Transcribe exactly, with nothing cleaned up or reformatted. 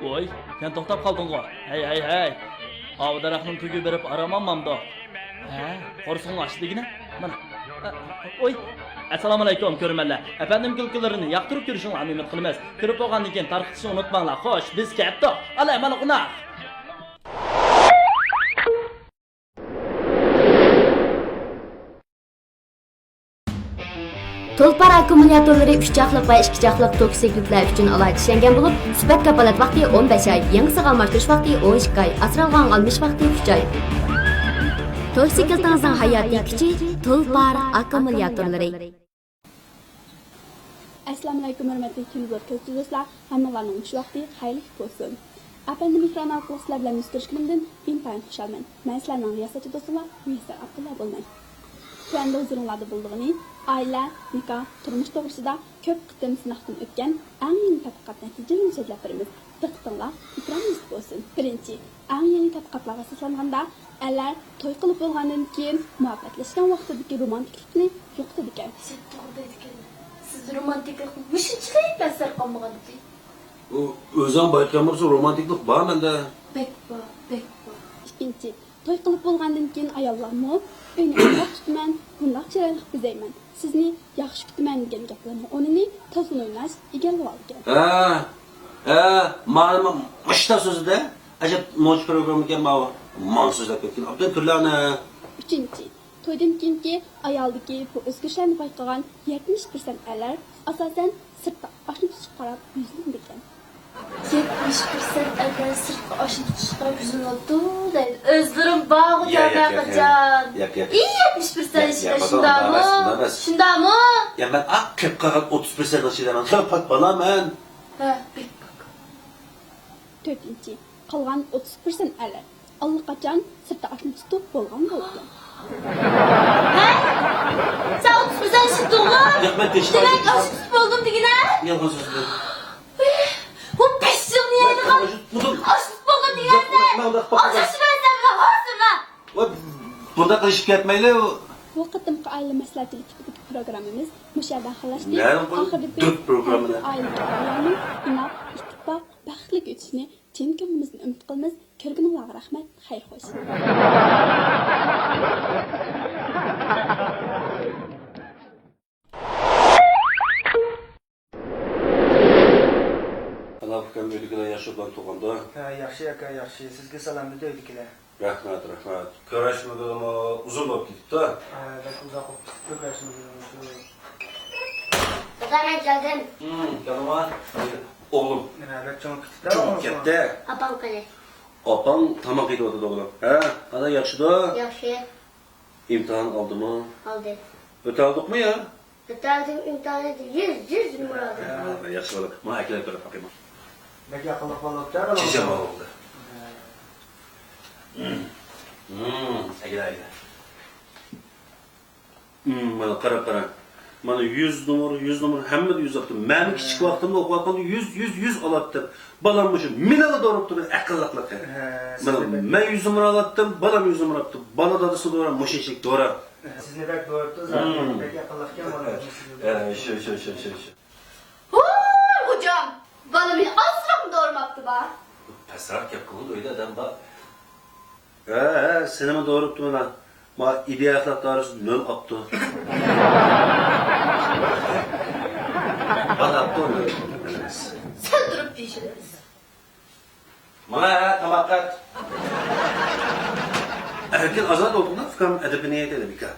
ۋوي، يەنە توختاپ قالدىڭغۇ؟ ھەي، ھەي، ھەي! ئاۋۇ دەرەخنىڭ تۈگى بېرىپ ئارام ئالمامدۇ؟ ھە، قورسىقىڭ ئاچتى دېگىنە؟ مانا. ئوي! ئەسسالامۇئەلەيكۇم، كۆرۈرمەنلەر. ئەپەندىم كۈلكىلىرىنى ياقتۇرۇپ كۆرۈشۈڭلارنى ئۈمىد قىلىمىز. كۆرۈپ بولغاندىن كېيىن تارقىتىشنى ئۇنتۇماڭلار. خوش، بىز كەتتۇق. ئالاي، مانا قوناق. تۇلپار ئاككۇمۇلياتورلىرى ئۈچ چاقلىق ۋە ئىككى چاقلىق توكسىكلىكلار ئۈچۈن ئالاھىدە ئىشلەنگەن بولۇپ، سۈپەت كاپالەت ۋاقتى ئون بەش ئاي، يېڭىسىغا ئالماشتۇرۇش ۋاقتى ئون ئىككى ئاي، ئاسرالغانغا ئالمىشىش ۋاقتى ئۈچ ئاي. توكسىكلىتىڭىزنىڭ ھاياتىي كۈچى تۇلپار ئاككۇمۇلياتورلىرى. ئەسسالامۇئەلەيكۇم، ھۆرمەتلىك تېلېۋىزور كۆزىتىش دوستلار، ھەممىڭلارنىڭ مۇشۇ ۋاقتى خەيرلىك بولسۇن. ئەپەندىم ئېكران ئارقىلىق سىلەر بىلەن يۈز كۆرۈشكىنىمدىن ئىنتايىن خۇشالمەن. مەن سىلەرنىڭ رىياسەتچى دوستۇڭلار مۇيەسسەر ئابدۇللا بولىمەن. تۆۋەندە ھۇزۇرۇڭلاردا بولىدىغىنى ئائىلە، نىكاھ، تۇرمۇش توغرىسىدا كۆپ قېتىم سىناقتىن ئۆتكەن ئەڭ يېڭى تەتقىقات نەتىجىلىرىنى سۆزلەپ بېرىمىز. دىققىتىڭلار ئېكرانىمىزدا بولسۇن. بىرىنچى، ئەڭ يېڭى تەتقىقاتلارغا ئاساسلانغاندا، ئەرلەر توي قىلىپ بولغاندىن كېيىن مۇھەببەتلەشكەن ۋاقتىدىكى رومانتىكلىقنى يوقىتىدىكەن. سەن توغرا دەيدىكەن. سىز رومانتىكلىقنى مۇشۇنچىلىك ئەسەر قالمىغانىدى. ئۇ ئۆزۈڭ بايقىغان بولسا، رومانتىكلىق بار مەندە. بەك بار، بەك بار. ئىككىنچى، توي قىلىپ بولغاندىن كېيىن ئاياللارمۇ ئۆينى ئۇنداق تۇتىمەن، بۇنداق چىرايلىق بېزەيمەن، سىزنى ياخشى كۈتىمەن دېگەن گەپلەرنىڭ ئورنىنى تېلېفون ئويناش ئىگىلىۋالىدىكەن. ھە، ھە، مانا مۇشتا سۆزىدە ئەجەب نوچى پروگراممىكەن ماۋۇ. ماڭا سۆزلەپ كەتكىن ئابدۇم تۈرلەرنى. ئۈچىنچى، تويدىن كېيىنكى ئايالدىكى بۇ ئۆزگىرىشلەرنى بايقىغان يەتمىش پىرسەنت ئەرلەر ئاساسەن سىرتتا ئاشنا تۇتۇشقا قاراپ يۈزلىنىدىكەن. يەتمىش پىرسەنت ئەرلەر سىرتقا ئاشنا تۇتۇشقا قاراپ يۈزلىنىۋاتىدۇ دەيدۇ. ئۆزلىرىم بارغۇ يا، يا، يا، يا، قاچان. يا، يا، يا. ئى، يەتمىش پىرسەنت يا، يا، ئىشلەر، بابا، شۇنداقمۇ؟ ئۇنداق ئەمەس، ئۇنداق ئەمەس. شۇنداقمۇ؟ يا، مەن ئاق كەپ قالغان ئوتتۇز پىرسەنت ئىشلەيمەن. پاك بالا مەن. ھە، بەك پاك. تۆتىنچى، قالغان ئوتتۇز پىرسەنت ئەرلەر ئاللىقاچان سىرتتا ئاشنا تۇتۇپ بولغان بولىدىكەن. ھە؟ سەن ئوتتۇز پىرسەنت ئىشلىدىڭغۇ؟ ياق، مەن تېشىغا دېمەك، ئاشنا تۇتۇپ بولدۇم دېگىنە؟ يالغان سۆزلەر. بۇ بەش يىلنى يەيدىغان ئاشۇ بولغان دېگەنسەن. ئاشۇ بەرسەم ھازىرلا. ۋاي، بۇنداق قىلىشىپ كەتمەيلى. بۇ قېتىمقى ئائىلە مەسلىھەتچىلىك تىپىدىكى پروگراممىمىز مۇشۇ يەردە ئاخىرلاشتى. نەدىن قويدۇڭ؟ ئاخىرىدا بىز دۆت پروگراممىنى. ھەر بىر ئائىلىدىكى ئايالنىڭ ئىناق، ئىتتىپاق، بەختلىك ئۆتۈشىنى چىن كۆڭلىمىزدىن ئۈمىد قىلىمىز. كۆرگىنىڭلارغا رەھمەت. خەير خوش. ئانا ئۇكام ئۆيدىكىلەر ياخشى ئوبدان تۇرغاندۇ؟ ھە، ياخشى ئاكا، ياخشى. سىزگە سالام دېدى ئۆيدىكىلەر. رەھمەت، رەھمەت. كۆرۈشمىگىلىمۇ ئۇزۇن بولۇپ كېتىپتۇ. ھە، بەك ئۇزاق بولۇپ كېتىپتۇ كۆرۈشمىگىلىمۇ. دادا، مەن كەلدىم. ھىم، كەلدىڭما؟ ئوغلۇم. مانا بەك چوڭ كېتىپتۇ. چوڭ كەتتى. ئاپاڭ قېنى؟ ئاپاڭ تاماق يېتىۋاتىدۇ ئوغلۇم. ھە، ئانا ياخشىدۇ؟ ياخشى. ئىمتىھان ئالدىمۇ؟ ئالدى. ئۆتەلدۇقمۇ يا؟ ئۆتەلدىم ئىمتىھاننى، يۈز، يۈز نومۇر ئالدىم. ھە، ياخشى بالا. ماڭا ئەكېلىپ بېرىپ باقايمەن. بەك ئەقىللىق بالا بوپتۇ، ھە، بالا. چېچەن بالا بولدى. ھە. ھىم، ئەكېلە، ئەكېلە. ھىم، مانا قاراپ قارا. مانا يۈز نومۇر، يۈز نومۇر، ھەممىدە يۈز ئاپتۇ. مەن كىچىك ھە. ۋاقتىمدا ئوقۇۋاتقاندا يۈز، يۈز، يۈز ئالاتتىم. بالام مۇشۇ مېنىلا دوراپتۇ بىر ئەقىللىقلىقى. ھە، مانا سىزنى بەك مەن يۈز نومۇر ئالاتتىم، بالام يۈز نومۇر ئاپتۇ. بالا دادىسىنى دورا، مۇشۇ ئىشىك دورا. سىزنى بەك دوراپتۇ، زادى. ھىم. بەك ئەقىللىقكەن بالا. ھە، شۇ، شۇ، شۇ، شۇ، شۇ. ھوي، خوجام! بالا مېنى ئازراقمۇ دورىماپتۇ با. پەسراق گەپ قىلغىن، ئۆيدە ئادەم بار. ھە، ھە، سېنىمۇ دوراپتۇ مانا. ما ئىدىيە ئەخلاق دائىرىسى نۆل ئاپتۇ. بالا ئاپتۇ نۆل. سەل تۇرۇپ دېيىشىمىز. مانا ھە، تاماق قات. ئەركىن ئازاد ئولتۇرغىنا، ئۇكام ئەدىپىنى يېتەيلى بىكار.